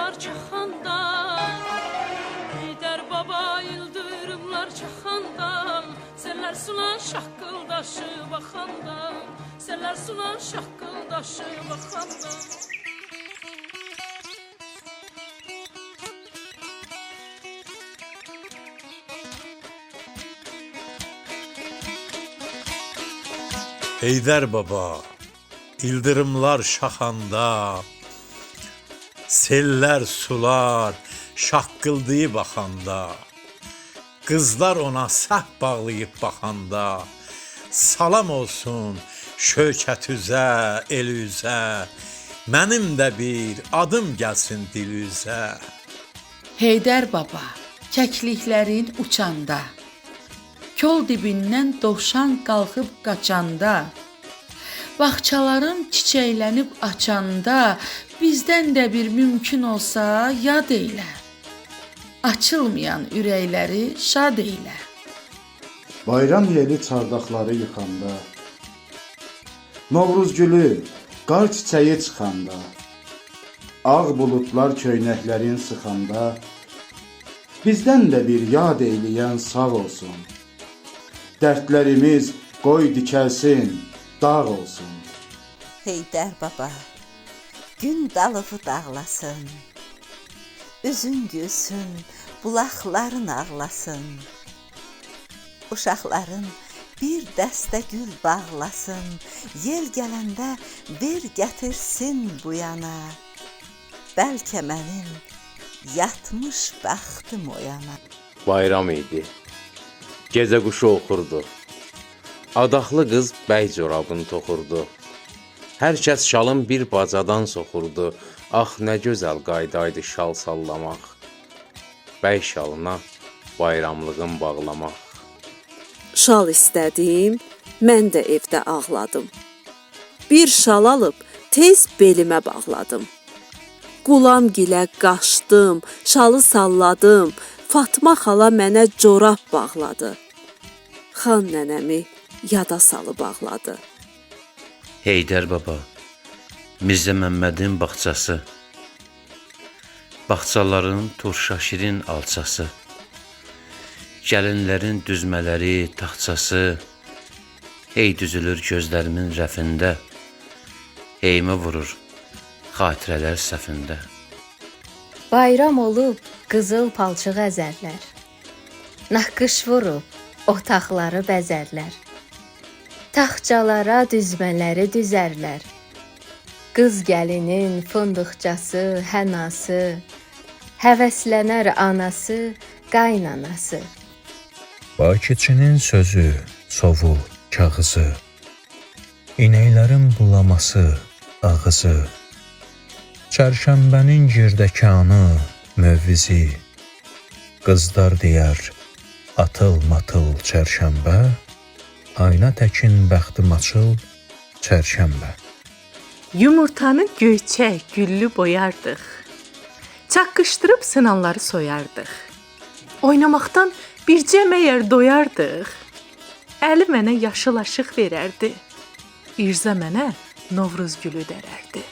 ildırımlar çaxanda, Heydər baba ildırımlar çaxanda, Sellər sular şaqqıldaşı baxanda, Sellər sular şaqqıldaşı baxanda. Heydər baba, ildırımlar şaxanda, sellər sular şaqqıldayıb axanda, qızlar ona səhv bağlayıb baxanda, salam olsun şövkət üzə, el üzə, mənim də bir adım gəlsin dil üzə. Heydər baba, kəkliklərin uçanda, kol dibindən dovşan qalxıb qaçanda, bağçaların çiçəklənib açanda, bizdən də bir mümkün olsa yad eylə. Açılmayan ürəkləri şad eylə. Bayram yeli çardaqları yıxanda, Novruz gülü, qar çiçəyi çıxanda, ağ buludlar köynəklərin sıxanda, bizdən də bir yad eyləyən sağ olsun. Dərdlərimiz qoy dikəlsin, dağ olsun. Heydər baba, gün dalıfı dağlasın, üzün gülsün, bulaqların ağlasın. Uşaqların bir dəstə gül bağlasın, yel gələndə ver gətirsin bu yana. Bəlkə mənim yatmış bəxtim oyana. Bayram idi. Gecə quşu oxurdu. Adaqlı qız bəy corabını toxurdu. Hər kəs şalın bir bacadan soxurdu. Ax nə gözəl qaydaydı şal sallamaq. Bəy şalına bayramlığın bağlamaq. Şal istədim, mən də evdə ağladım. Bir şal alıb tez belimə bağladım. Qulamgilə qaçdım, şalı salladım. Fatma xala mənə corab bağladı. Xan nənəmi yada salıb ağladı. Heydər baba, Mirzə Məmmədin bağçası, bağçaların turşaşirin alçası, gəlinlərin düzmələri, taxçası, hey düzülür gözlərimin rəfində, heymə vurur xatirələr səfində. Bayram olub qızıl palçıq əzərlər. Naqqış vurub otaqları bəzərlər. Taxçalara düzmələri düzərlər. Qız gəlinin fındıqçası, hənası, həvəslənər anası, qaynanası. Bakıçının sözü, sovu, kağızı, inəklərin bulaması, ağızı, çərşənbənin girdəkanı, mövvizi, qızlar deyər, atıl matıl çərşənbə, ayna təkin bəxtim açıl çərşənbə. Yumurtanı göyçək, güllü boyardıq. Çaqqışdırıb sınanları soyardıq. Oynamaqdan bircə məyər doyardıq. Əli mənə yaşıl aşıq verərdi. İrza mənə Novruz gülü dərərdi.